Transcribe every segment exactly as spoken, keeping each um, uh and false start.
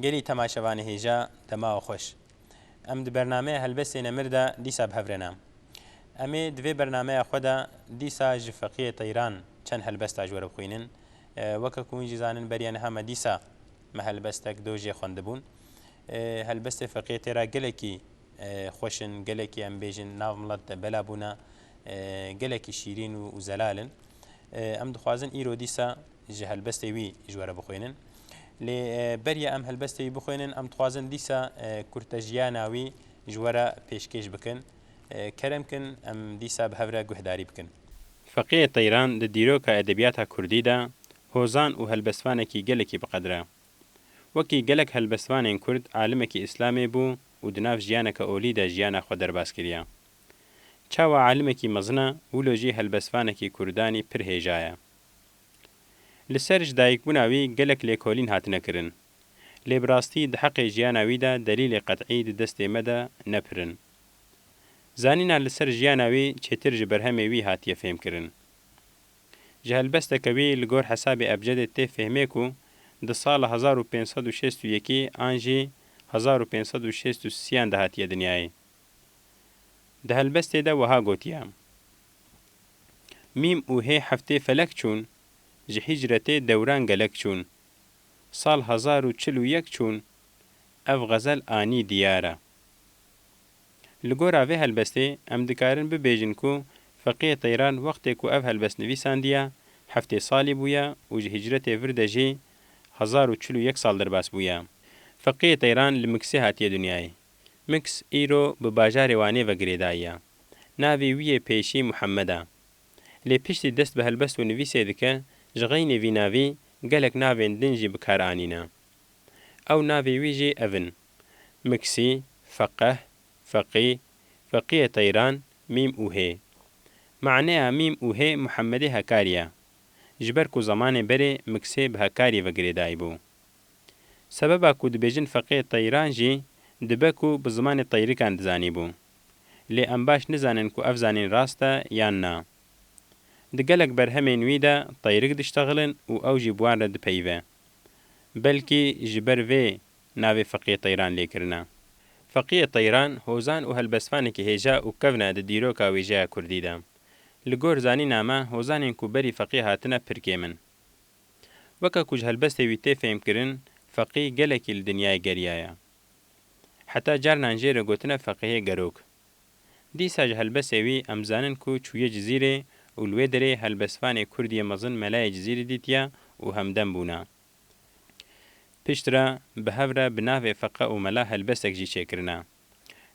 Gelî temaşevanê hêja, dema we xweş. Em di bernameya Helbestê Nemir de dîsa bi hev re ne. Em ê di vê bernameya xwe de dîsa ji Feqiyê Teyran çend helbesta ji we re bixwînin. E, weke ku hûn jî zanin, beriya niha me dîsa me helbestek do jê xwendibûn. E, helbestê Feqiyê Teyran gelekî, e, xweş in, gelekî, em bêjin, nav milet de bela bûne, e, gelekî şîrîn û, û zelal in. E, em dixwazin îro dîsa ji helbestê wî ji we re bixwînin. Lê, e, beriya em helbestê wî bixwînin, em dixwazin dîsa, e, kurtejiyana wî ji we re pêşkêş bikin. E, kerem kin, em dîsa bi hev re guhdarî bikin. Feqiyê Teyran di dîroka edebiyata kurdî de hozan û helbestvanekî gelekî bi qedr e. Wekî gelek helbestvanên kurd, alimekî îslamê bû û di nav jiyaneke olî de jiyana xwe derbas kiriye. Çawa alimekî mezin e, wilo jî helbestvanekî kurdanî pir hêja ye. Li ser ji dayikbûna wî gelek lêkolîn hatine kirin. Lê bi rastî di heqê jiyana wî de delîlê qet'î di destê me de ne pir in. Zanîna li ser jiyana wî çêtir ji berhemê wî hatiye fêhmkirin. Ji helbesteke wî li gor hesabê ebcedê tê fêhmê ku di sala hezar û pênc sed û şêst û yekê an jî hezar û pênc sed û şêst û sêyan de hatiye dinyayê. Di helbestê de wiha gotiye: Mîm û hê heftê felek çûn, ji hicretê dewran gelek çûn. Sal hezar û çil û yek çûn, ev xezel anî diyar e. Li gora vê helbestê em dikarin bibêjin ku Feqiyê Teyran wextê ku ev helbest nivîsandiye, heftê salî bûye û ji hicretê vir de jî hezar û çil û yek sal derbas bûye. Feqiyê Teyran li Miksê hatiye dinyayê. Miks îro bi bajarê Wanê ve girêdayî ye. Navê wî yê pêşî Muhammed e. Lê piştî dest bi helbest û nivîsê dike, ji xeynê vî navî gelek navên din jî bi kar anîne. Ew navê wî jî ev in: Miksî, Feqeh, Feqî, Feqiyê Teyran, Mîm û Hê. Maneya Mîm û Hê Muhemmedê Hekarî ye. Ji ber ku zemanê berê Miksê bi Hekarî ve girêdayî bû. Sebeba ku dibêjin Feqiyê Teyran jî dibe ku bi zimanê Teyrikan dizanîbû. Lê em baş nizanin ku ev zanîn rast e yan na. Di gelek berhemên wî de Teyrik diştexilin û ew jî bi wan re dipeyive. Belkî ji ber vê navê Feqiyê Teyran lê kirine. Feqiyê Teyran hozan û helbestvanekî hêja û kevn e di dîroka wêjeya kurdî de. Li gor zanîna me, hozanên ku berî Feqî hatine pir kêm in. Weke ku ji helbestê wî tê fêhmkirin, Feqî gelekî li dinyayê geriyaye. Heta carinan jê re gotine Feqihê Gerok. Dîsa ji helbestê wî em zanin ku çûye Cizîrê û li wê derê helbestvanê kurdiyê mezin Melayê Cizîrî dîtiye û hemdem bûne. Piştre bi hev re bi navê Feqe û Mela helbestek jî çêkirine.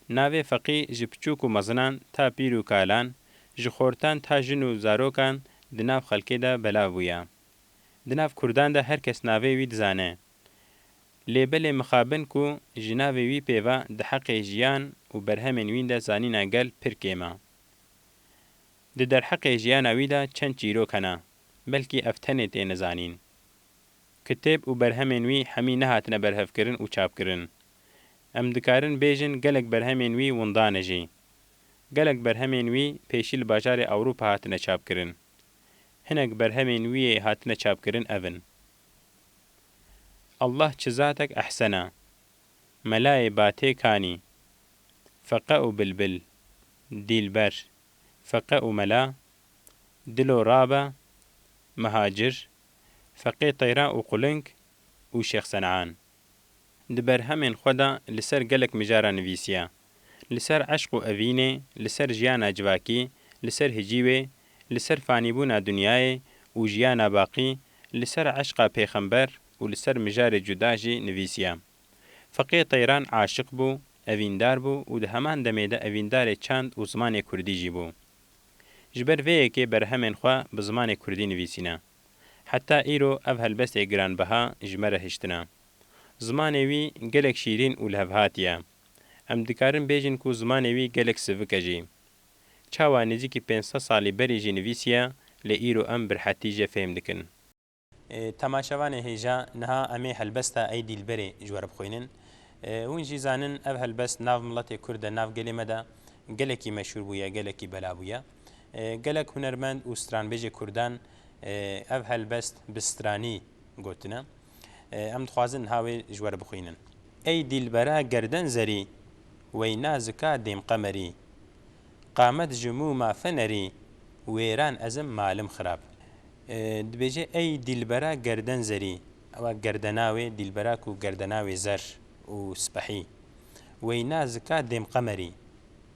Navê Feqî ji piçûk û mezinan ta pîr û kalan, ji xortan ta jin û zarokan di nav xelkê de belav bûye. Di nav kurdan de her kes navê wî dizane. Lê belê mixabin ku ji navê wî pê ve di heqê jiyan û berhemên wîn de zanîna gel pir kêm e. Di derheqê jiyana wî de çend çîrok hene, belkî ev tenê têne zanîn. Kitêb û berhemên wî hemî nehatine berhevkirin û çapkirin. Em dikarin bêjin gelek berhemên wî winda ne jî. Gelek berhemên wî pêşî li bajarê Ewropa hatine çapkirin. Hinek berhemên wî yê hatine çapkirin ev in: Allah çi zatek ehsen e, Melayê Batê Kanî, Feqe û Bilbil, Dîlber, Feqe û Mela, Dilo Rabe, Mihacir, Feqê Teyran û Quling û Şêx Sen'an. Di berhemên xwe de li ser gelek mijara nivîsiye. Li ser eşq û evînê, li ser jiyana civakî, li ser hicîwê, li ser fanîbûna dinyayê û jiyana baqî, li ser eşqa pêxember û li ser mijarê cuda jî nivîsiye. Feqiyê Teyran aşiq bû, evîndar bû û di heman demê de evîndarê çand û zimanê kurdî jî bû. Ji ber vê yekê berhemên xwe bi zimanê kurdî nivîsîne. Heta îro ev helbestê giranbiha ji me re hiştine. Zimanê wî gelek şîrîn û lihevhatî ye. Em dikarin bêjin ku zimanê wî gelek sivik e jî. Çawa nêzîkî pênc sed salî berî jî nivîsiye, lê îro em bi rihetî jê fêhm dikin. E, temaşevanê hêja, niha em ê helbesta Ey Dîlberê ji we re bixwînin. E, hûn jî zanin, ev helbest nav miletê Kurd de, nav gelê me de gelekî meşhûr bûye, gelekî bela bûye. E, gelek hunermend û stranbêjê Kurdan, e, ev helbest bi stranî gotine. E, em dixwazin niha wê ji we re bixwînin. Ey dîlbera gerden zerî, wey nazika dêm qemerî. Qamet ji mûma fenerî, wêran ez im malim xirab. E, dibêje, ey dîlbera gerden zerî, ewa gerdena wê, dîlbera ku gerdena wê zer û spehî. Wey nazika dêm qemerî.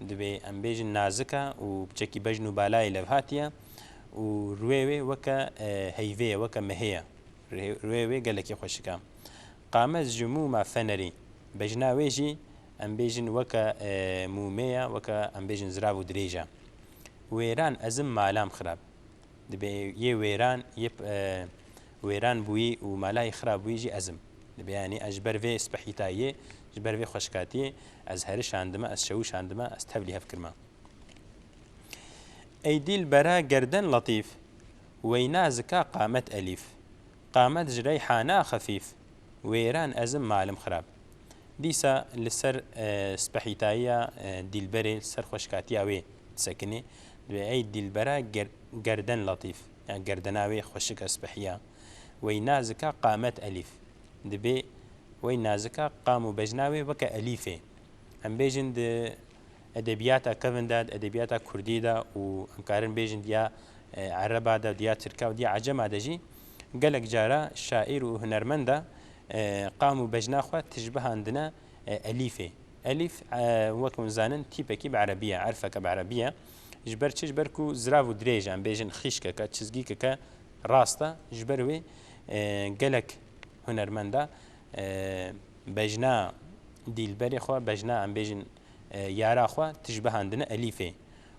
Dibê em bêjin nazika û piçekî bejn û balayê lev hatiye û rûyê wê weke, e, heyvê ye, weke mehê ye. Rê-, rûyê wê gelekî xweşik e. Qamet ji mûma fenerî. Bejna wê jî em bêjin weke, e, mûmê ye, weke em bêjin zirav û dirêj e. Wêran ez im malam xirab. Dibê yê wêran, yê, e, wêran bûyî û malayî xirab bûyî jî ez im. Dibê, yanî ez ji ber vê spehîtayiyê, ji ber vê xweşikatiyê ez herişandime, ez şewişandime, ez tevlî hev kirime. Ey dîlbera gerden letîf, wey nazika qamet elîf. Qamet ji reyhana xefîf, wêran ez im malim xirab. Dîsa li ser, e, spehîtayiya, e, dîlberê, li ser xweşikatiya wê disekinê. Dibê ey dîlbera ger-, gerden letîf, yan gerdena wê xweşik e, spehiya. Wey nazika qamet elîf. Dibê wey nazika qam û bejna wê weke elîfê. Em bêjin di edebiyata kevin de, di edebiyata kurdî de û em karin bêjin diya, e, ereba de, diya tirka û diya ecema de jî gelek cara şaîr û hunermenda, e, qam û bejna xwe tişbihandine, e, elîfê. Elîf, e, wek hûn zanin, tîpekî bi erebî ye, erfeke bi erebî ye. Ji ber çi? Ji ber ku zirav û dirêj e, em bêjin xîşkeke, çizgîkeke rast e. Ji ber wê, e, gelek hunermenda, e, bejna dîlberê xwe, bejna em bêjin, e, yara xwe tişbihandine elîfê.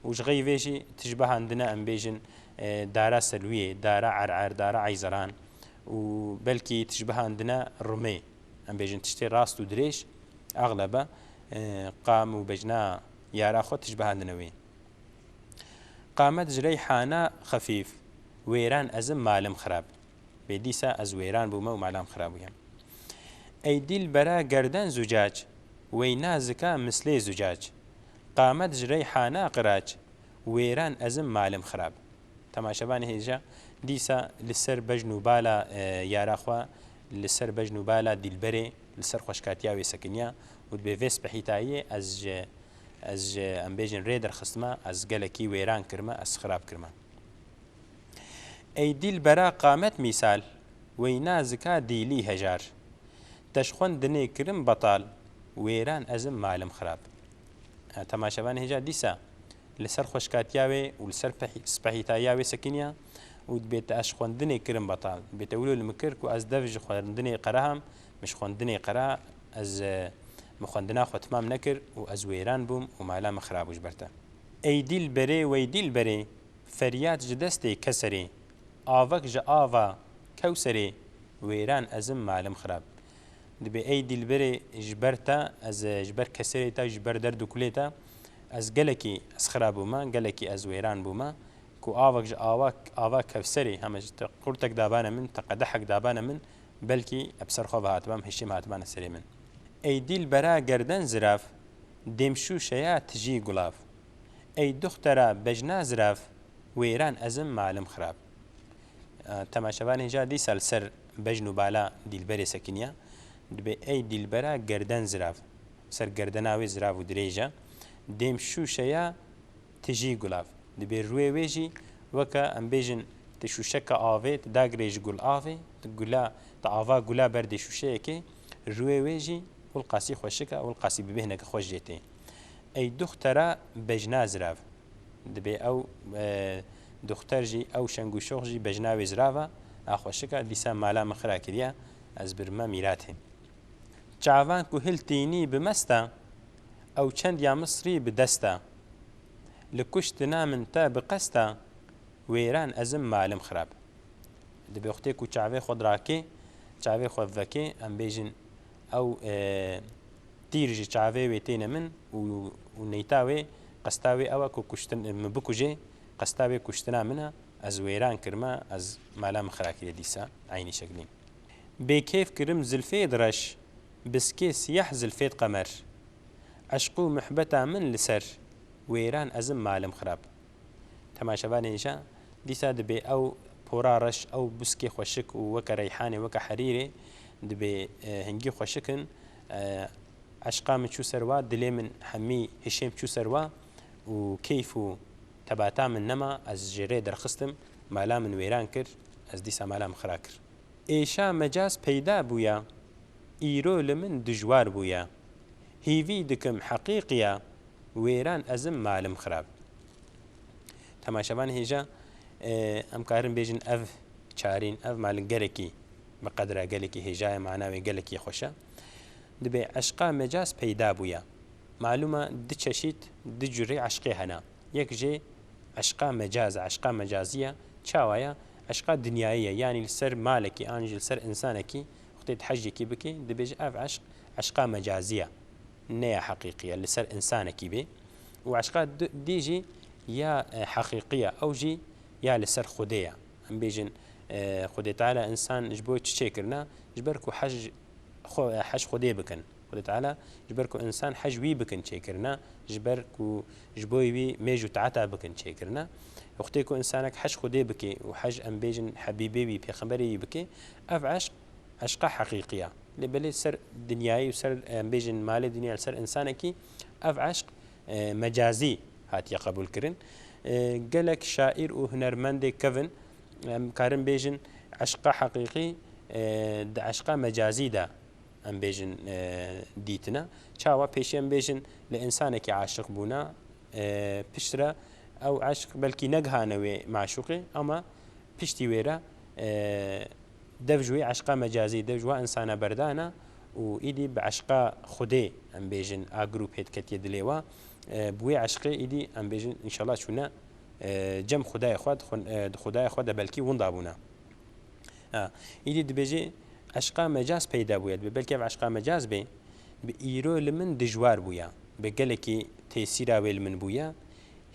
Û ji xeyr vê jî tişbihandine em bêjin, e, dara selwiyê, dara er'er, dara eyzeran û belkî tişbihandine rumê. Em bêjin tiştê rast û dirêj, exlebe, e, qam û bejna yara xwe tişbihandine wê. Qamet ji reyhana xefîf, wêran ez im malim xirab. Bê dîsa ez wêran bûme û malam xirab bûye. Ey dîlbera gerden zucac, wey nazika mislê zucac. Qamet ji reyhana qirac, wêran ez im malim xirab. Temaşevanê hêja, dîsa li ser bejn û bala, e, yara xwe, li ser bejn û bala dîlberê, li ser xweşkatiya wê sekiniya û dibê vê spehîtayiyê ez ji, ez ji, em bêjin, rê derxistime, ez gelekî wêran kirime, ez xirab kirime. Ey dîlbera qamet mîsal, wey nazika dîlî hejar. Te ji xwendinê kirim betal, wêran ez im malim xirab. E, temaşevanê hêja dîsa li ser xweşkatiya wê û li ser pehî-, spehîtayiya wê sekiniya û dibê te ez ji xwendinê kirim betal. Dibê te wilo li min kir ku ez dev ji xwendinê qereham, min ji xwendinê qereha, ez, e, min xwendina xwe timam nekir û ez wêran bûm û mala min xirab bû ji ber te. Ey dîlberê, wey dîlberê, feryad ji destê keserê, avek ji ava kewserê, wêran ez im malim xirab. Dibê ey dîlberê, ji ber te ez, ji ber keserê te, ji ber derd û kulê te, ez gelekî ez xirab bûme, gelekî ez wêran bûme, ku avek ji awa, ava kewserê, hema ji te qurtek dabane min, te qedehek dabane min, belkî eb ser xwe ve hatibam, hişê min hatibane serê min. Ey dîlbera gerden zirav, dêm şûşeya tijî gulav. Ey duxtera bejna zirav, wêran ez im malim xirab. E, temaşevanê hêja dîsa li ser bejn û bala dîlberê sekiniya. Dibê ey dîlbera gerden zirav. Ser gerdena wê zirav û dirêj e. Dêm şûşeya tijî gulav. Dibê rûyê wê jî weke, em bêjin, ti şûşeka avê, ti dagirê ji gul avê, ti gula, ti ava gula berdê şûşeyekê, rûyê wê jî wilqasî xweşik e, wilqasî bi bêhneke xweş jê tê. Ey duxtera bejna zirav. Dibê ew, e, duxter jî, ew şeng û şox jî bejna wê zirav e, a xweşik e, dîsa mala min xira kiriye, ez birime mîratê. Çavan ku hil tînî bi mesta, ew çend ya Misrî bi desta. Li kuştina min te bi qesta, wêran ez im malim xirab. Dibê wextê ku çavê xwe dirakê, çavê xwe vekê, em bêjin ew, e, tîr ji çavê wê têne min û, û neyta wê, qesta wê ew e ku kuştin, min bikujê, qesta wê kuştina min e, ez wêran kirime, ez mala min xira kiriye dîsa, eynî şeklî. Bêkêf kirim zilfê di reş, biskê siyah zilfê di qemer. Eşq û muhbeta min li ser, wêran ez im malim xirab. Temaşevanê hêja, dîsa dibê ew pora reş, ew biskê xweşik û weke reyhanê, weke herîrê, dibê, e, hingî xweşik in. E, eşqa min çû ser wa, dilê min hemî hişê min çû ser wa û keyf û tebata min nema, ez ji rê derxistim, mala min wêran kir, ez dîsa mala min xira kir. Êşa mecaz peyda bûya, îro li min dijwar bûya. Hîvî dikim heqîqiya, wêran ez im malim xirab. Temaşevan hêja, e, em karin bêjin ev çarîn, ev malin gelekî bi qedra gelekî hêja ye, mana wê gelekî xweş e. Dibê eşqa mecaz peyda bûya. Malûm e, du çeşît, du curê eşqê hene. Yek jê eşqa mecaz e, eşqa mecazî ye. Çawa ye? Eşqa dinyayî ye. Yanî li ser malekî an jî li ser însanekî wextê tu hejekî bikî, dibêje ev eşq, eşqa mecazî ye. Ne ya heqîqî ye, li ser însanekî bê. Û eşqa di-, dî jî ya, e, heqîqî ye, ew jî ya li ser Xwedê ye. Em bêjin, e, Xwedê Teala însan ji bo çi çêkirine? Ji ber ku hej xwe, hej Xwedê bikin. Xwedê Teala ji ber ku însan hej wî bikin çêkirine, ji ber ku ji bo wî mêj û taeta bikin çêkirine. Wextê ku însanek hej Xwedê bike û hej, em bêjin, hebîbê wî, pêxemberê wî bike, ev eşq, eşqa heqîqî ye. Lê belê ser dinyayî û ser, em bêjin, malê dinya li ser însanekî ev eşq, e, mecazî hatiye qebûl kirin. E, gelek şaîr û hunermendê kevin, em karin bêjin, eşqa heqîqî, e, di eşqa mecazî de em bêjin, e, dîtine. Çawa pêşî em bêjin li însanekî aşiq bûna, e, piştre ew eşq belkî negihane wê maşûqê, ama piştî wê re, e, dev ji wê eşqa mecazî, dev ji wa însana berdana û îdî bi eşqa Xwedê, em bêjin, a grûp pêt ketiye dilê wa. E, bi wê eşqê îdî, em bêjin, înşallah çûne, e, cem Xwedayê xwe, di xwe, e, di Xwedayê xwe de belkî winda bûne. Ha, îdî dibêje, eşqa mecaz peyda bûye. Dibê belkî ev eşqa mecaz bê, bi îro li min dijwar bûye. Bi gelekî tesîra wê li min bûye.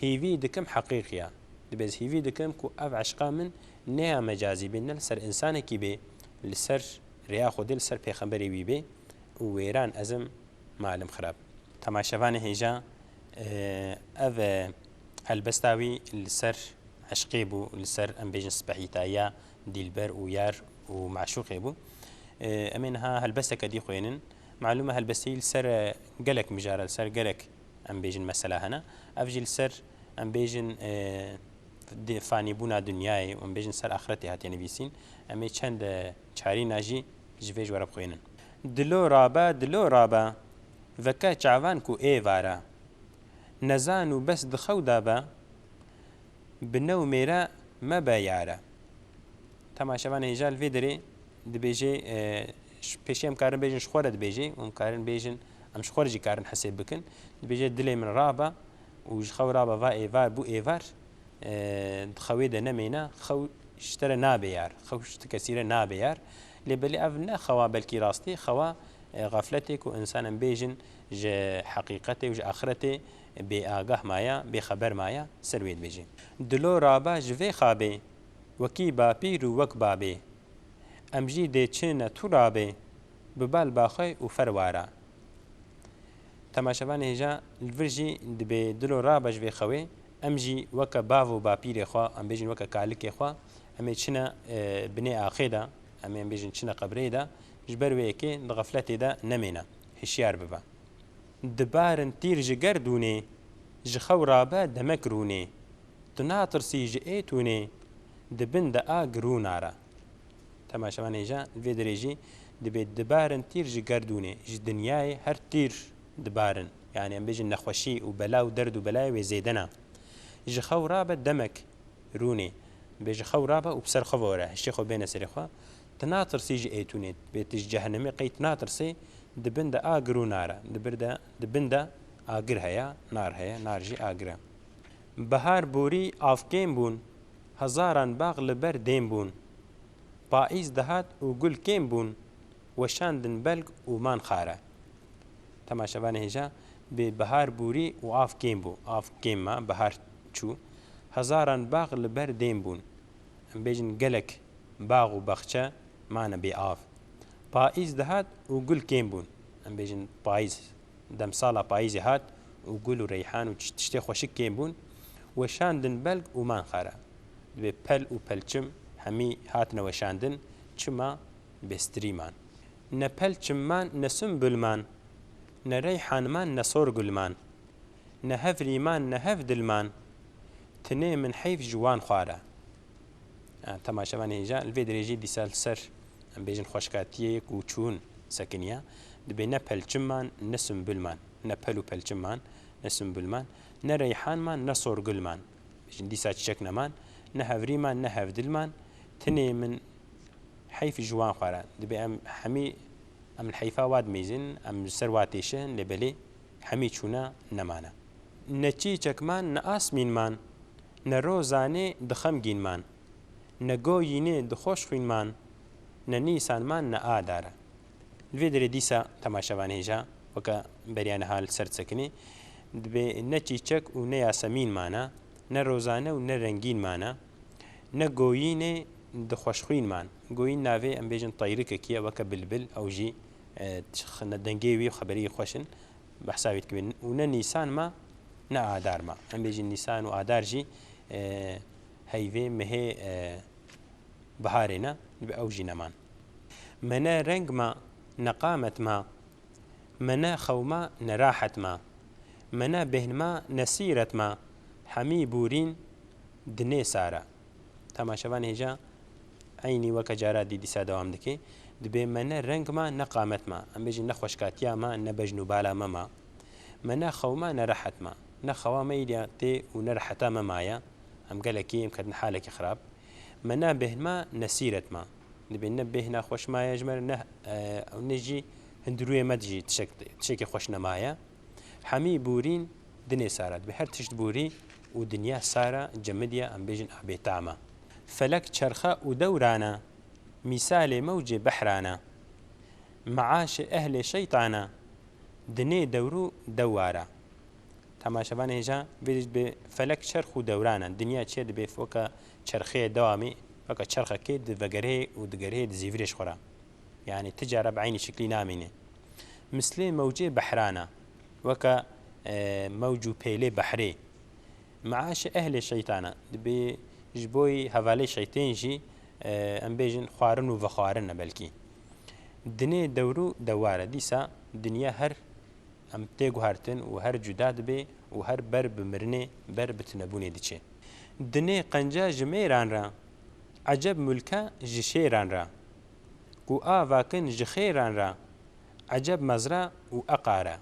Hîvî dikim heqîqiya. Dibê ez hîvî dikim ku ev eşqa min ne ya mecazî bê, ne li ser însanekî bê, li ser rêya Xwedê, li ser pêxemberê wî bê û wêran ez im malim xirab. Temaşevanê hêja, e, ev, e, helbesta wî li ser eşqê bû, li ser, em bêjin, spehîtayiya dîlber û yar û meşûqê bû. E, em ê niha helbesteke dî xwênin. Malûm e helbesteyî li ser, e, gelek mijara, li ser gelek, em bêjin, mesela hene. Ev jî li ser, em bêjin, e, di fanîbûna dinyayê û em bêjin ser axretê hatiye nivîsîn. Em ê çend, e, çarîna jî ji vê ji we re bixwînin. Dilo rabe, dilo rabe, veke çavan ku êvar e. Nezan û bes di xew de be, bi new mêre mebe yar e. Temaşevanê hêja li vê derê dibêje, e, ş-, pêşî em karin bêjin ji xwe re dibêje, û em karin bêjin, em ji xwe re jî karin hesêb bikin. Dibêje dilê min rabe û ji xew rabe va êvar, bû êvar, e, di xewê de nemêne, xew ji te re nabe yar, xew ji ti kesî re nabe yar. Lê belê ev ne xewa belkî rastî, xewa, e, xefletê ku însan em bêjin ji heqîqetê û ji axretê bêagah maye, bêxeber maye, ser wê dibêje. Dilo rabe ji vê xabê, wekî bapîr û wek babê. Em jî dê çine tu rabê, bi bal baxwe û ferwara. Temaşevanê hêja, li vir jî dibê dilo rabe ji vê xewê, em jî weke bav û bapîrê xwe, em bêjin weke kalikê xwe, em ê çine, e, binê axê de, em ê, em bêjin, çine qebrê de, ji ber wê yekê di xefletê de nemêne, hişyar bibe. Dibarin tîr ji gerdûnê, ji xew rabe demek rûnê. Tu natirsî ji êtûnê, di bin de a girûna re. Temaşevanê hêja, li vê derê jî dibê dibarin tîr ji gerdûnê, ji dinyayê her tîr dibarin. Yanî em bêjin nexweşî û bela û derd û belayê wê zêde ne. Ji xew rabe demek rûnê, dibê ji xew rabe û bi ser xwe ve were, hişê xwe bêne serê xwe. Tu natirsî ji êtûnê, dibê tu ji cehenemê qey tu natirsî, di bin de a girûna re, di bir de, di bin de agir heye, nar heye, nar jî agir e. Bihar borî av kêm bûn, hezaran bax li ber dêm bûn. Paîz dihat û gul kêm bûn, weşandin belg û man xare. Temaşevanê hêja, bi bihar borî û av kêm bû. Av kêm ma, bihar çû. Hezaran bax li ber dêm bûn. Em bêjin gelek bax û baxçe mane bê av. Paîz dihat û gul kêm bûn. Em bêjin payîz, demsala payîzê hat û gul û reyhan û çi-, tiştê xweşik kêm bûn. Weşandin belg û man xare. Dibê pel û pelçim hemî hatine weşandin, çima bêstirî man. Ne pelçim man, ne sumbul man, ne reyhan man, ne sorgul man, ne hevrî man, ne hevdil man, tinê min heyf ji wan xwar e. Ha, temaşevanê hêja, li vê dirêjî dîsa li ser, em bêjin, xweşkatiyê ku çûn sekiniya, dibê ne pelçim man, ne sumbul man, ne pel û pelçim man, ne sumbul man, ne reyhan man, ne sorgul man. Bêjin dîsa çiçek neman, ne hevrî man, ne hevdil man, tinê min heyf ji wan xwar e. Dibê em hemî, em li heyfa wa dimîzin, em li ser wa têşin, lê belê hemî çûne nemane. Ne çîçek man, ne asmîn man, ne rozanê dixemgîn man, ne goyînê dixweşxwîn man, ne nîsan man, ne adar e. Li vê derê dîsa temaşevanê hêja, weke beriya niha li ser disekinî, dibê ne çîçek û ne yasemîn mane, ne rozane û ne rengîn mane, ne goyînê dixweşxwîn man. Goyîn navê, em bêjin, teyrikekî ye, weke bilbil, ew jî, e, tişx-, ne dengê wî û xeberî xweş in, behsa wî dikibin. Û ne nîsan ma, ne adar ma. Em bêjin nîsan û adar jî, e, heyvê mehê, e, biharê ne, dibê ew jî neman. Me ne reng ma, ne qamet ma, me ne xew ma, ne rahet ma, me ne bêhn ma, ne sîret ma, hemî bûrîn dinê sar e. Temaşevanê hêja, eynî weke cara dî dîsa dewam dike. Dibê me ne reng ma, ne qamet ma. Em bêjin ne xweşkatiya me, ne bejn û bala me ma. Me ne xew ma, ne rehet ma. Ne xewa me îdiya tê û ne reheta me maye. Em gelekî, em ketin halekî xirab. Me ne bêhn ma, ne sîret ma. Dibê ne bêhna xweş maye ji me re, ne, e, ne jî hundirûyê me dijî tişek-, tişekê xweş nemaye. Hemî bûrîn dinê sar e. Dibê her tişt bûrî û dinya sar e, cemidiye, em bêjin abêtam e. Felek çerxe û dewran e, mîsalê mewcê behran e. Meaşê ehlê şeytan e, dinê dewr û dewar e. Temaşevanê hêja, vê dibê felek çerx û dewran e. Dinya çi ye? Dibê weke çerxê dewamî, weke çerxekê divegerê û digerê, dizîvirê ji xwe re. Yani ti cara bi eynî şiklî namîne. Mislê mewcê behran e, weke, e, mewc û pêlê behrê. Meaşê ehlê şeytan e, dibê ji boyî hevalê şeytên jî, e, em bêjin, xwarin û vexwarin e belkî. Dinê dewr û dewar e. Dîsa dinya her em tê guhertin û her cuda dibe û her ber bi mirinê, ber bi tunebûnê diçe. Dinê qenca ji mêran re, eceb mulke ji şêran re, ku ava kin ji xêran re, eceb mezra û eqar e.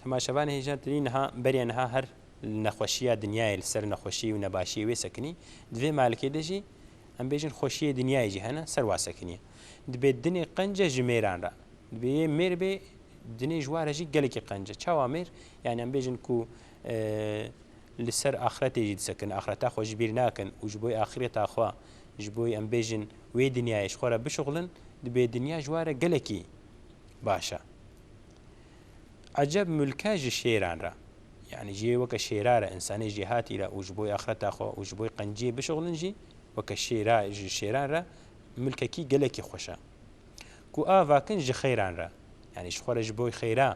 Temaşevanê hêja, tirî niha, beriya niha her li nexweşiya dinyayê, li ser nexweşî û nebaşiyê wê sekinî, di vê malikê de jî, em bêjin, xweşiyê dinyayê jî hene, ser wa sekiniye. Dibê dinê qence ji mêran re. Dibê yê mêr bê, dinê ji wa re jî gelekî qenc e. Çawa mêr? Yani em bêjin ku, e, li ser axretê jî disekin, axreta xwe ji bîr nakin û ji bo axreta xwe, ji bo, em bêjin, wê dinyayê ji xwe re bişuxulin, dibê dinya ji wa re gelekî baş e. Eceb mulke ji şêran re. Yani jê weke şêra re, însanê jêhatî re û ji bo axreta xwe û ji bo qenciyê bişuxulin jî, weke şêra, ji şêran re mulkekî gelekî xweş e. Ku ava kin ji xêran re. Yani ji xwe re ji bo xêra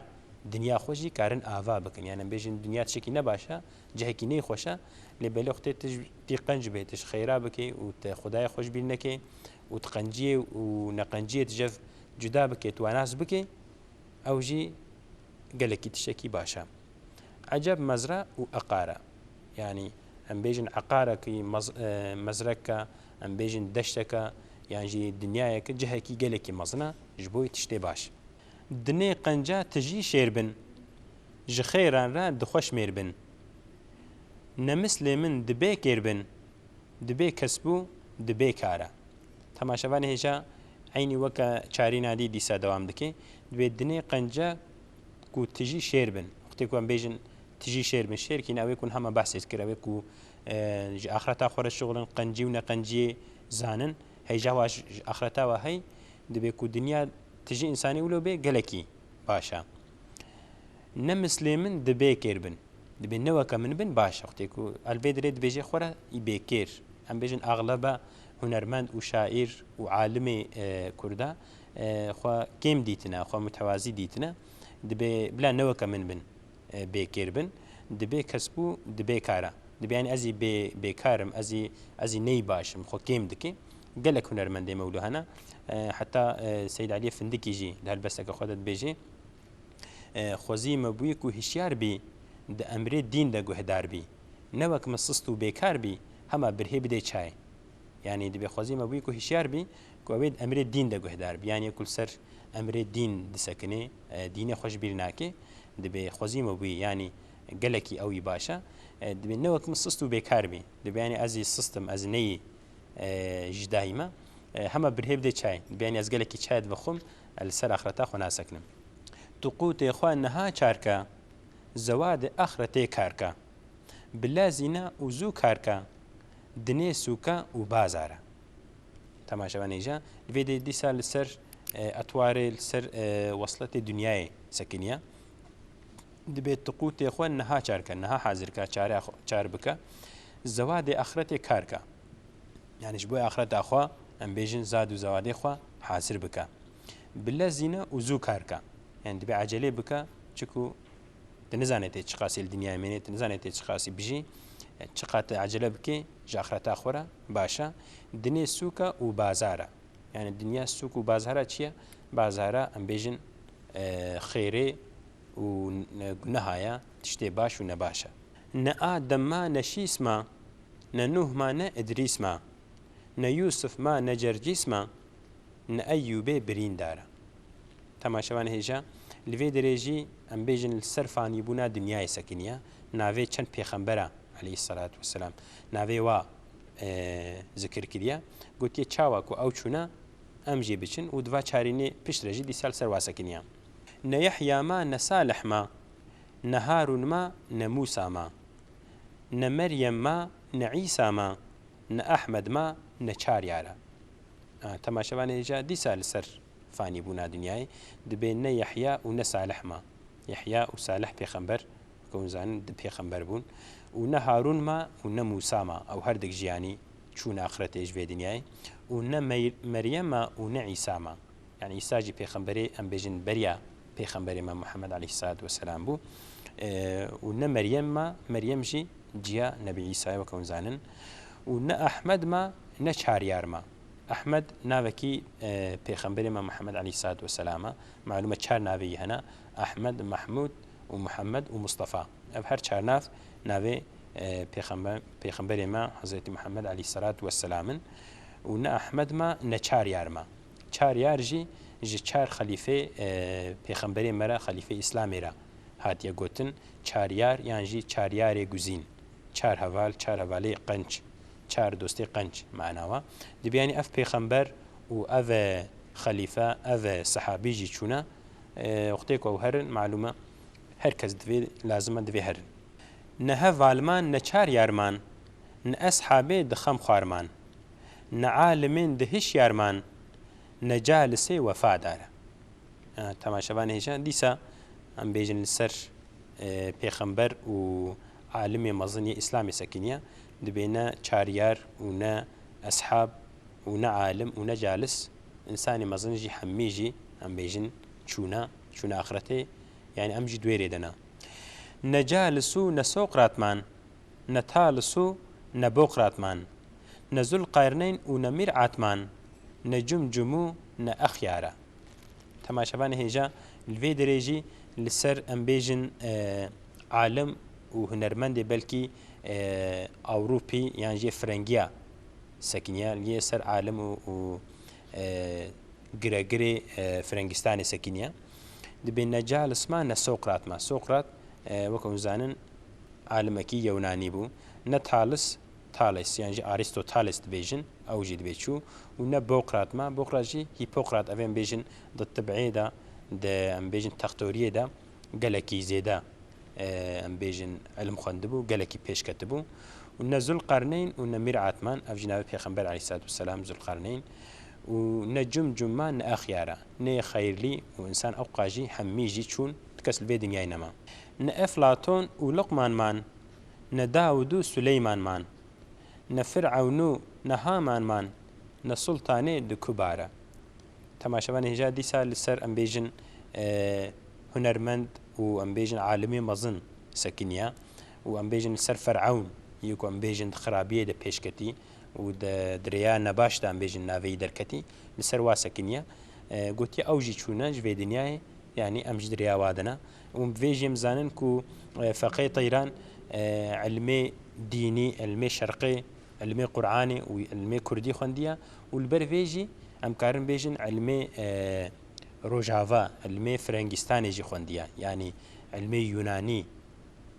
dinya xwe jî karin ava bikin. Yani em bêjin dinya tiştekî ne baş e, cihekî neyxweş e, lê belê wextê tu ji, tî qenc bê, tu ji xêra bikê û te Xwedayê xwe ji bîr nekê û tu qenciyê û neqenciyê tu jev cuda bikê, tu wan nas bikê, ew jî gelekî tiştekî baş e. Eceb mezra û eqar e. Yanî em bêjin eqarekî mez-, e, mezreke, em bêjin deşteke, yan jî dinyayeke, cihekî gelekî mezin e, ji bo tiştê baş. Dinê qenca tijî şêr bin, ji xêran re dixweş mêr bin. Ne mislê min dibê kêr bin, dibê kesb û dibê kar e. Temaşevanê hêja, eynî weke çarîna dî dîsa dewam dike. Dibê dinê qence ku tijî şêr bin. Wextê ku em bêjin tijî şêr bin, şêr kî ne, ew ê ku niha me behsê dikir, ew ê ku, e, ji axreta xwe re şixulin, qencî û neqenciyê zanin, hêja wa ji, ji axreta wa hey, dibê ku dinya tijî însanê wilo bê, gelekî baş e. Ne mislê min dibê kêr bin. Dibê ne weke min bin, baş e. Wextê ku el vê dirê dibêje xwe re î bêkêr. Em bêjin axlebe hunermend û şaîr û alimê, e, kurda, e, xwe kêm dîtine, xwe mutewazî dîtine. Dibê bila ne weke min bin, e, bêkêr bin. Dibê kesb û dibê kar e. Dibê, yani, ez î bê-, bêkar im, ez î, ez î neyî baş im, xwe kêm dike. Gelek hunermendê me wilo hene. E, heta, e, Seyîd Eliyê Findikî jî di helbesteke xwe de dibêjê, e, xwezî me bûyî ku hişyar bî, di emrê dîn de guhdar bî. Ne wek min sist û bêkar bî, hema birhê bidê çayê. Yanî dibê xwezî me bûyî ku hişyar bî, ku ew ê di emrê dîn de guhdar bî. Yanî ku li ser emrê dîn disekinê, e, dînê xwe ji bîr nake, dibê xwezî me bûyî, yanî gelekî ew î baş e. E, dibê ne wek min sist û bêkar bî. Dibê yanî ez î sist im, ez neyî, e, ji dahî me. E, hema birhê bidê çayê. Dibê yanî ez gelekî çayê divexwim, e, li ser axreta xwe nasekinim. Tu qûtê xwe niha çar ke, zewadê axretê kar ke. Bilezîne û zû kar ke, dinê sûke û bazar e. Temaşevanê hêja, li vê de dîsa li ser, e, etwarê, li ser, e, wesletê dinyayê sekiniye. Dibê tu qûtê xwe niha çar ke, niha hazir ke, çare xwe, çar bike. Zewadê axretê kar ke. Yanî ji bo axreta xwe, em bêjin zad û zewadê xwe hazir bike. Bilezîne û zû kar ke. Yanî dibê ecelê bike, çiku tu nizanê tê çiqasî li dinyayê mênê, tu nizanê tê çiqasî bijî, çiqa tu ecele bikê ji axreta xwe re baş e. Dinê sûk e û bazar e. Yanî dinya sûk û bazara çi ye? Bazara, em bêjin, e, xêrê û ne-, guneha ye, tiştê baş û nebaş e. Ne Adem ma, ne Şîs ma, ne Nûh ma, ne Idrîs ma, ne Yûsif ma, ne Cercîs ma, ne Eyyûbê birîndar e. Temaşevanê hêja, li vê derê jî em bêjin li ser fanîbûna dinyayê sekiniye, navê çend pêxembera aleyhisselatu vesselam, navê wa, e, zikir kiriye. Gotiye, çawa ku ew çûne, em jî biçin û di va çarînê piştre jî dîsa li ser wa sekiniye. Ne Yehya ma, ne Salih ma, ne Harûn ma, ne Mûsa ma, ne Meryem ma, ne Îsa ma, ne Ehmed ma, ne çar yar e. A, temaşevanê hêja dîsa li ser fanîbûna dinyayê dibê ne Yehya û ne Salih ma. Yehya û Salih pêxember, weke hûn zanin, di pêxember bûn. Û ne Harûn ma û ne Mûsa ma. Ew her dik jiyanî çûne axretê ji vê dinyayê. Û ne Mey-, Meryem ma û ne Îsa ma. Yanî Îsa jî pêxemberê, em bêjin, beriya pêxemberê me Muhammed aleyhisselatu vesselam bû. E, û ne Meryem ma, Meryem jî ciya Nebî Îsayê, weke hûn zanin. Û ne Ehmed ma, ne Çaryar ma. Ehmed navekî, e, pêxemberê me Muhammed aleyhisselatu vesselam e. Malûm e çar navê yî hene. Ehmed, Mehmûd û Muhammed û Mustafa. Ev her çar nav navê, e, pêxember-, pêxemberê me Hezretî Muhammed aleyhisselatu vesselam in. Û ne Ehmed ma, ne Çaryar ma. Çar yar jî ji çar xelîfê, e, pêxemberê me re, xelîfê Îslamê re hatiye gotin. Çar yar yan jî çar yarê guzîn. Çar heval, çar hevalê qenc, çar dostê qenc mana wa. Dibê yanî ev pêxember û ev, e, xelîfe, ev, e, sehabî jî çûne, e, wextê ku ew herin, malûm e, her kes divê, lazim e, divê herin. Ne hevalman, ne çar yarman, ne eshabê di xem xwarman, ne alimên di hişyarman, ne calisê wefadar e. E, temaşevanê hêja, dîsa em bêjin li ser, e, pêxember û alimê mezin yê Îslamê sekiniye, dibê ne çaryar û ne eshab û ne alim û ne calis, însanê mezin jî hemî jî, em bêjin, çûne, çûne axretê, yanî em jî di wê rê de ne. Ne Calis û ne Sokrat man, ne Talis û ne Bokrat man, ne Zulqerneyn û ne Mîr'at man, ne Cumcum û ne Exyar e. Temaşevanê hêja, li vê derê jî li ser, em bêjin, e, alim û hunermendê belkî, e, Ewropî yan jî Frengiya sekiniye, li yê ser alim û, û, e, giregirê, e, Frengistanê sekiniye. Dibê ne Calis ma, ne Sokrat ma. Sokrat, e, weke hûn zanin, alimekî Yewnanî bû. Ne Talis, Thales, yan jî Aristoteles dibêjin, ew jî dibê çû. Û ne Bokrat ma, Bokrat jî Hîpokrat, ev ê em bêjin di tibê de, di, em bêjin textoriyê de gelekî zêde, e, em bêjin, ilim xwendibû, gelekî pêş ketibû. Û ne Zulqerneyn û ne Mîr'at man, ev jî navê pêxember aleyhisselatu vesselam, Zulqerneyn. Û ne Cumcum ma, ne Exyar e. Nê xeyrlî û însan ewqa jî hemî jî çûn, ti kes li vê dinyayê nema. Ne Eflaton û Luqman man, ne Dawûd û Suleyman man, ne Firewn û ne Haman man, ne Sultanê di ku bar e. Temaşevanê hêja, dîsa li ser, em bêjin, e, hunermend û, em bêjin, alimê mezin sekiniye û, em bêjin, li ser Firewn, yê ku, em bêjin, di xirabiyê de pêş ketî, û di, di rêya nebaş de em bêjin navê wî derketî, li ser wa sekiniye. E, gotiye ew jî çûne ji vê dinyayê, yanî em ji di rêya wa de ne. Û vê jî em zanin ku, e, Feqê Teyran, e, ilmê dînî, ilmê şerqê, ilmê Qur'anê û ilmê kurdî xwendiye û li ber vê jî em karin bêjin ilmê, e, Rojava, ilmê Firengistanê jî xwendiye. Yanî ilmê Yunanî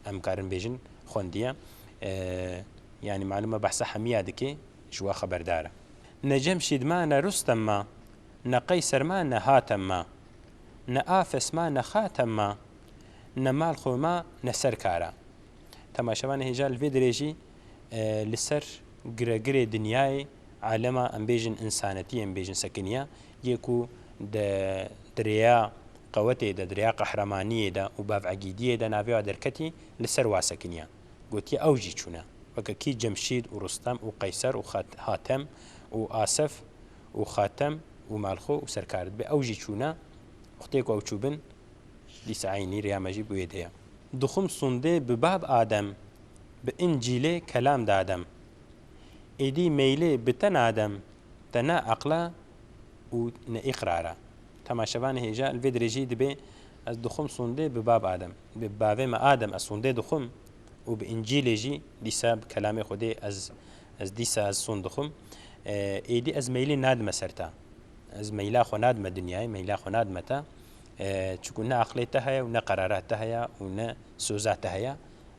em karin bêjin xwendiye. E, yanî malum e behsa hemiya dike, ji we xeberdar e. Ne Cemşîd ma, ne Rustem ma, ne Qeyser ma, ne Hatem ma, ne Afes ma, ne Xatem ma, ne Malxo ma, ne Serkara. Temaşevanê hêja, li vê dirêjî, e, li ser giregirê dinyayê, alema em bêjin însanetiyê, em bêjin sekiniya, yê ku di, di rêya qewetê de, di rêya qehremaniyê de û bavegîdiyê de navê wa derketî, li ser wa sekiniya. Gotiye ew jî çûne. Weke kî Cemşîd û Rustem û Qeyser û Xat-, Hatem û Asef û Xatem û Malxo û Serkar dibe. Ew jî çûne. Wextê ku ew çûbin, dîsa eynî rêya me jî bi wê de ye. Dixwim sûndê bi bab Adem, bi Încîlê kelam dadem. Êdî meylê bi te nadem, te ne eqla û ne îqrara. Temaşevanê hêja, li vê dirêjî dibê ez dixwim sûndê bi bab Adem. Bi bavê me Adem ez sûndê dixwim û bi Încîlê jî dîsa bi kelamê Xwedê ez, ez dîsa ez sûnd dixwim. E, êdî ez meylê nadime ser te. Ez meyla xwe nadime dinyayê, meyla xwe nadime te. E, çiku ne aqlê te heye û ne qerara te heye û ne soza te heye.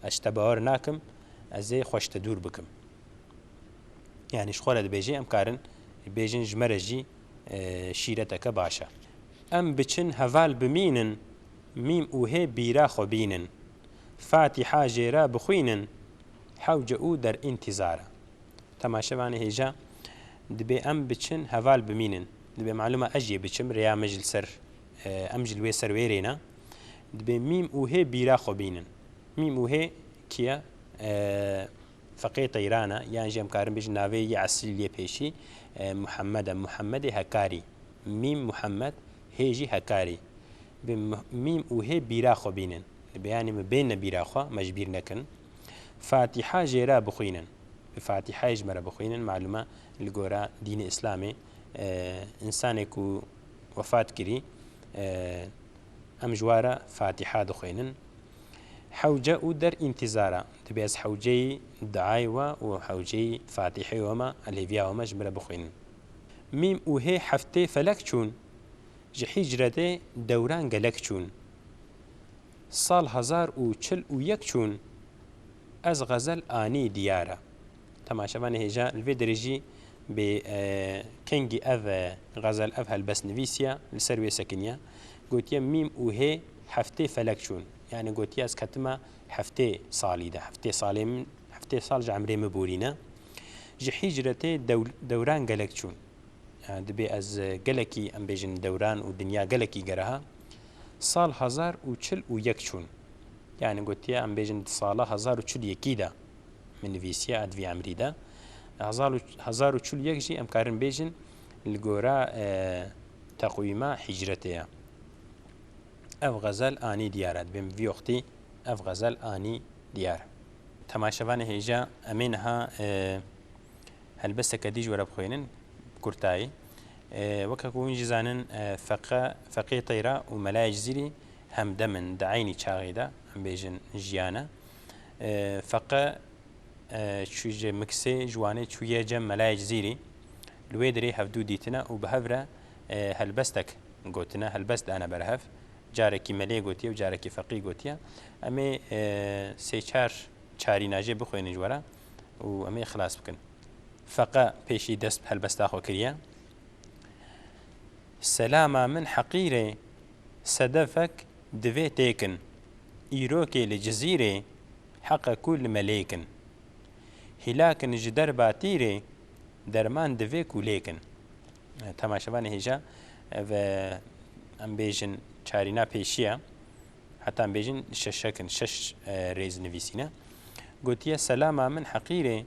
Ez ji te bawer nakim, ez ê xwe ji te dûr bikim. Yanî ji xwe re dibêje, em karin bêjin ji me re jî, e, şîreteke baş e. Em biçin heval bimînin, mîm û hê bîra xwe bînin. Fatîha jê re bixwînin, hewce û der întîzar e. Temaşevanê hêja, dibê em biçin heval bimînin. Dibê malûm e ez jê biçim, rêya min ji li ser, e, em ji li wê ser wê rê ne. Dibê mîm û hê bîra xwe bînin. Mîm û hê kî ye? E, Feqê Teyran e, yan jî em karin bêjin navê yê esilî yê pêşî, e, Muhammed e, Muhammedê Hekarî. Mîm Muhammed, hê jî Hekarî. Bi m-, mîm û hê bîra xwe bînin. Dibê yanî min bêne bîra xwe, me ji bîr nekin. Fatîha jê re bixwînin. Bi Fatîhayê ji me re bixwînin, malûm e li gora dînê Îslamê, e, însanê ku wefat kirî, e, em ji wa re Fatîha dixwînin. Hewce û der întîzar e. Dibê ez hewceyî duayê we û hewceyî Fatîheyê we me, elêviya we me ji min re bixwînin. Mîm û hê heftê felek çûn, ji hîcretê dewran gelek çûn. Sal hezar û çil û yek çûn, ez xezel anî diyar e. Temaşevanê hêja, li vê dirêjî bê, e, kengî ev, e, xezel, ev helbest nivîsiye, li ser wê sekiniye. Gotiye mîm û hê heftê felek çûn. Yanî gotiye ez ketime heftê salî de. Heftê salê min, heftê sal ji emrê min borîne. Ji hîcretê dew-, dewran gelek çûn. E, dibê ez, e, gelekî, em bêjin, dewran û dinya gelekî gereha. Sal hezar û çil û yek çûn. Yanî gotiye, em bêjin, di sala hezar û çil û yekî de min nivîsiye, di vî emrî de. Hezar û, hezar û çil û yek jî em karin bêjin li gora, e, teqwîma hîcretê ye. Ev xezel anî diyar e. Dibê min vî wextî ev xezel anî diyar e. Temaşevanê hêja, em ê niha, e, helbesteke dî ji we re bixwînin, bi kurtayî. E, weke ku hûn jî zanin, e, Feqe, Feqê Teyra û Melayê Cizîrî hemdem in, di eynî çaxê de, em bêjin, jiyane. E, Feqe, e, çû ji Miksê, ji Wanê çûye cem Melayê Cizîrî. Li wê dirê hevdû dîtine û bi hev re, e, helbestek gotine, helbest dane ber hev. Carekî Melê gotiye û carekî Feqî gotiye. Em ê, e, sê çar çarîna jê bixwînin ji we re û em ê xilas bikin. Feqe pêşî dest bi helbesta xwe kiriye. Selama min heqîrê, sedefek divê têkin. Îrokê li Cizîrê, heqe ku li Melêkin. Hîlakin ji derba tîrê, derman divê ku lêkin. E, temaşevanê hêja, ev, e, em bêjin çarîna pêşiya. Heta em bêjin şeşek in, şeş, e, rêz nivîsîne. Gotiye, selama min heqîrê,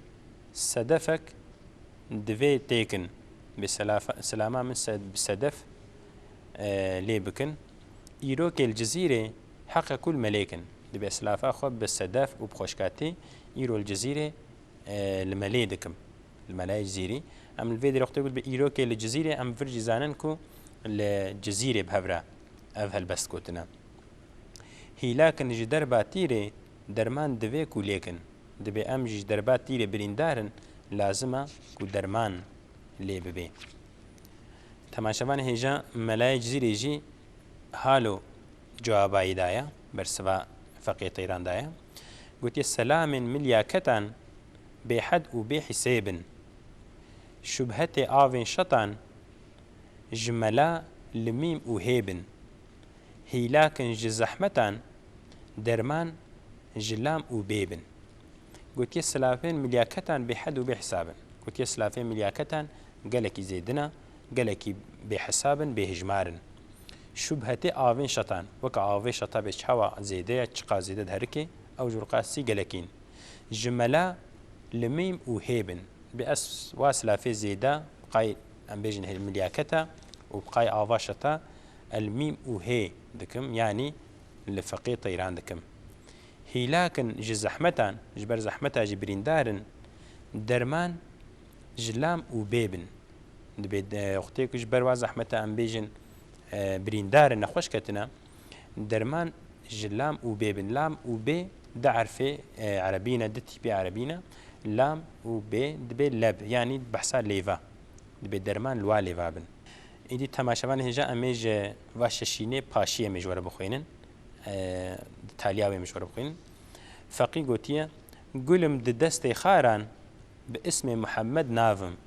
sedefek divê têkin. Bi selafa-, selama min se-, bi sedef, e, lê bikin. Îrokê li Cizîrê heqe ku li Melêkin. Dibê selafa xwe bi sedef û bi xweşkatî îro li Cizîrê, e, li Melê dikim. Li Melayê Cizîrî. Em li vê derê wextê ku dibe îrokê li Cizîrê, em vir jî zanin ku li Cizîrê bi hev re ev helbest gotine. Hîlakin ji derba tîrê derman divê ku lêkin. Dibê em jî ji derba tîrê birîndar in, lazim e ku derman lê bibê. Temaşevanê hêja Melayê Cizîrê jî halo cewaba wî daye, bersiva Feqê Teyran daye. Gotiye, selamên milyaketan bêhed û bêhisêb in. Şubhetê avên şetan ji mela li mîm û hê bin. Hîlakin ji zehmetan derman ji lam û bê bin. Gotiye, silafên milyaketan bêhed û bêhisab in. Gotiye, silafên milyaketan gelekî zêdin e, gelekî bêhisab in, bêhijmar in. Şubhetê avên şetan, weke avê şeta bê çawa zêde ye, çiqa zêde diherike, ew jî wurqasî gelekîn. Ji mela li mîm û hê bin. Bi ez wa silafê zêde, bi qay em bêjin hê milyaketa û bi qay ava şeta, el mîm û hê dikim, yanî li Feqê Teyran dikim. Hîlakin ji zehmetan, ji ber zehmeta jî birîndar in, derman ji lam û bê bin. Dibê, e, wextê ku ji ber wa zehmeta em bêjin, e, birîndar in, nexweş ketine, derman ji lam û bê bin. Lam û bê du erfê, e, erebî ne, du tîpê erebî ne. Lam û bê dibê leb, yanî behsa lêva. Dibê derman li wa lêva bin. Îdî temaşevanê hêja em ê ji va şeşînê paşiyê em ê ji we re bixwînin. E, di taliya wê em ê ji we re bixwînin. Feqî gotiye, gul im di destê xaran, bi ismê Muhammed nav im.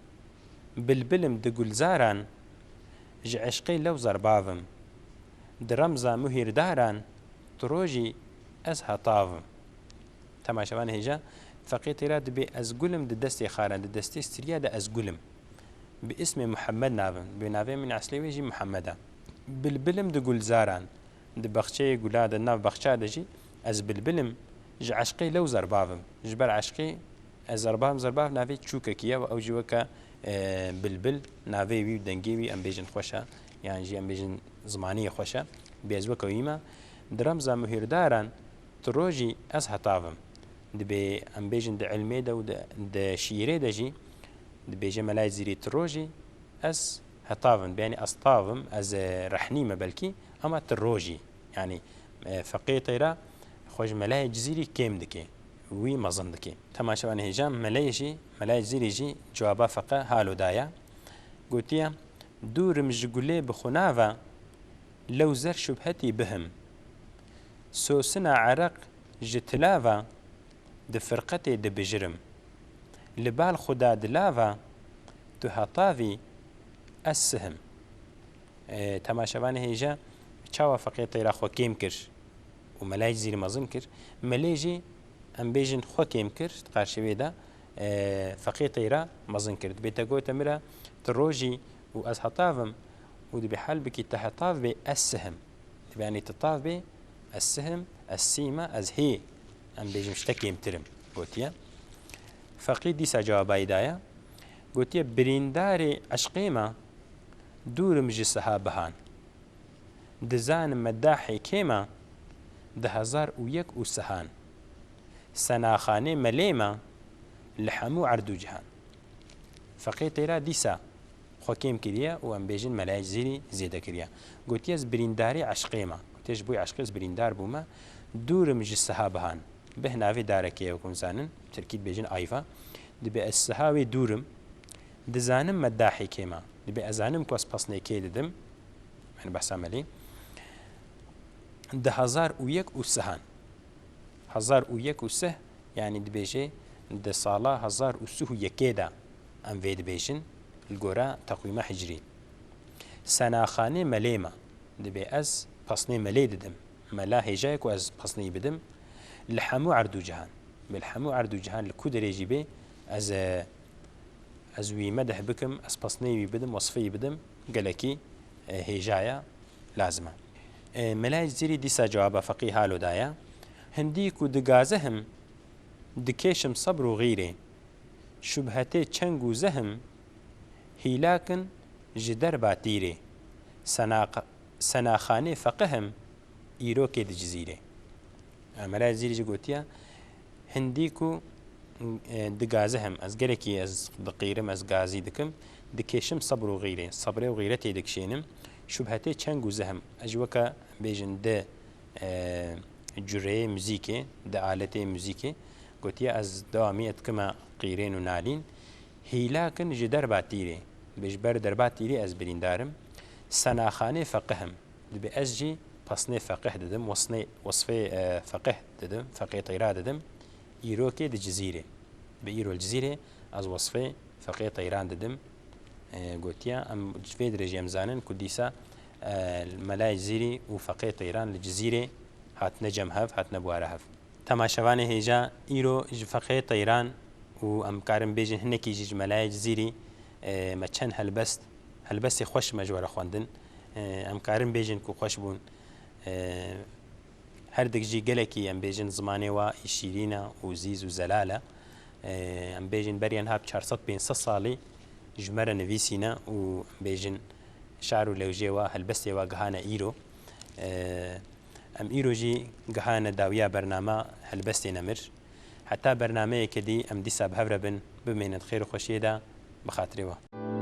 Bilbil im di gulzaran, ji eşqê lew zerbav im. Di remza muhîrdaran, tu rojî ez hetav im. Temaşevanê hêja, Feqê Teyra dibê ez gul im di destê xaran, di destê stiriya de ez gul im. Bi ismê Muhammed nav im. Bi navê min eslê wê jî Muhammed e. Bilbil im di gulzaran, di baxçeyê gula de, nav baxça de jî ez bilbil im, ji eşqê lew zerbav im. Ji ber eşqê ez zerbav im, zerbav navê çûkekî ye û ew jî weke, e, bilbil, navê wî û dengê wî em bêjin xweş e, yan jî em bêjin zimanê yê xweş e. Dibê ez weke wî me. Di remza muhîrdaran, tu rojî ez hetav im. Dibê em bêjin di ilmê de û di, di şîîrê de jî dibêje Melayê Cizîrî, tu rojî ez hetav im. Yanî ez tav im, ez, e, rehnî me belkî, ama tu rojî. Yanî, e, Feqê Teyra xwe ji Melayê Cizîrî kêm dike, wî mezin dike. Temaşevanê hêja, Meleyê jî, Melayê Cizîrî jî cewaba Feqe halo daye. Gotiye, dûr im ji gulê bi xunava, lew zer şubhetî bihim. Sosina ereq ji tilava, di firqetê dibijirim. Li bal xuda dilava, tu hetavî, ez sihim. E, temaşevanê hêja, çawa Feqê Teyra xwe kêm kir û Melayê Cizîrî mezin kir? Melê jî, em bêjin, xwe kêm kir, di qarşê wê de, e, Feqê Teyra mezin kir. Dibê te gote min re, tu rojî û ez hetav im û dibê hal bikî te hetav bê, ez sihim. Dibê, yanî tu tav bê, ez sihim, ez sî me, ez hê, em bêjin, ji te kêmtir im, gotiye. Feqî dîsa cewaba wî daye. Gotiye, birîndarê eşqê me, dûr im ji siha bihan. Dizanim medahê kê me, di hezar û yek û sihan. Senaxanê melê me, li hemû erd û cihan. Feqê Teyra dîsa xwe kêm kiriye û em bêjin Melayê Cizîrî zêde kiriye. Gotiye, ez birîndarê eşqê me. Gotiye, ji bo eşqê ez birîndar bûme. Dûr im ji siha bihan. Bih navê darekê ye, wek hûn zanin. Tirkî dibêjin ayva. Dibê ez siha wê dûr im. Dizanim medahê kê me. Dibê ez zanim ku ez pesnê kê didim. Yanî behsa melê. Di hezar û yek û sihan. Hezar û yek û sih, yanî dibêje di sala hezar û sih û yekê de em vê dibêjin, li gora teqwîma hicrî. Senaxanê melê me, dibê ez pesnê melê didim. Mela hêja ye ku ez pesnê wî bidim. Li hemû erd û cihan. Bi li hemû erd û cihan li ku derê jî bê, ez, e, ez wî medih bikim, ez pesnê wî bidim, wesfê wî bidim, gelekî, e, hêja ye, lazim e. E, Melayê Cizîrî dîsa cewaba Feqî halo daye. Hindî ku digazihim, dikêşim sebr û xîrê. Şubhetê çeng û zehim, hîlakin ji derba tîrê. Senax-, senaxanê feqihim, îrokê di Cizîrê. Melayê Cizîrî jî gotiye, hindî ku e, digazihim, ez gelekî ez diqîrim, ez gazî dikim, dikêşim sebr û xîrê, sebrê û xîretê dikişênim, şubhetê çeng û zihim, ez ji weke bêjin di, e, cureyê muzîkê, di aletê muzîkê, gotiye ez dewamî dikime qîrên û nalîn, hîlakin ji derba tîrê, bi ji ber derba tîrê ez birîndarim, senaxanê feqihim, dibe ez jî pesnê feqih didim, wesnê, wesfê, e, feqih didim, feqê teyra didim, îrokê di Cizîrê. Bi îro li Cizîrê ez wesfê feqê teyran didim. E, gotiye, em ji vê dirêjî em zanin ku dîsa, e, Melayê Cizîrî û feqê teyran li Cizîrê hatine cem hev, hatine buhara hev. Temaşevanê hêja, îro ji feqê teyran û em karin bêjin hinekî jî ji Melayê Cizîrî, e, me çend helbest, helbestê xweş me ji we re xwendin. E, em karin bêjin ku xweş bûn. E, Her dik jî gelekî, em bêjin, zimanê wa î şîrîn e û zîz û zelal e. Em bêjin, beriya niha bi çar sed pênc sed salî ji me re nivîsîne û, em bêjin, şar û lewjê wa, helbestê wa gihane îro. Em îro jî gihane dawiya bernama helbestê nemir. Heta bernameyeke dî em dîsa bi hev re bin, bimînin di xêr û xweşiyê de, bi xatirê we.